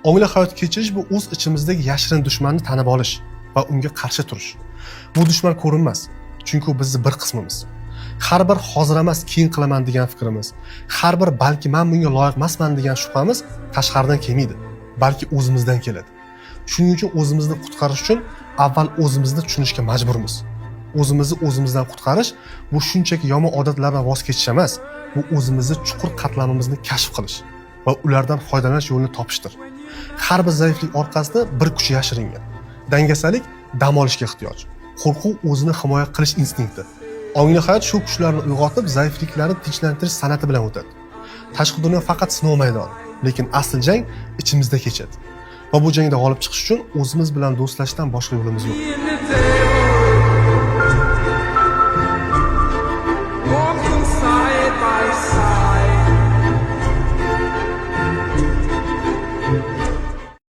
Ongli hayot kechirish bu o'z ichimizdagi yashirin dushmanni tanib olish va unga qarshi turish. Bu dushman ko'rinmas, chunki u bizni bir qismimiz. Har bir "hozir emas, keyin qilaman" degan fikrimiz, har bir "balki man bunga loyiq emasman" degan shubhamiz tashqaridan kelmaydi, balki o'zimizdan keladi. Shuning uchun o'zimizni qutqarish uchun avval o'zimizni tushunishga majburmiz. O'zimizni o'zimizdan qutqarish bu shunchaki yomon odatlardan voz kechish emas, bu o'zimizni chuqur qatlamimizni kashf qilish va ulardan foydalanish yo'lini topishdir. Har bir zaiflik orqasida bir kuch yashiringan. Dangasalik dam olishga ehtiyoj, qo'rquv o'zini himoya qilish instinkti. Ongli hayot shu kuchlarni uyg'otib, zaifliklarni tinchlantirish san'ati bilan o'tadi. Tashqi dunyo faqat sinov maydoni, lekin asl jang ichimizda kechadi va bu jangda g'olib chiqish uchun o'zimiz bilan do'stlashishdan boshqa yo'limiz yo'q. In the day.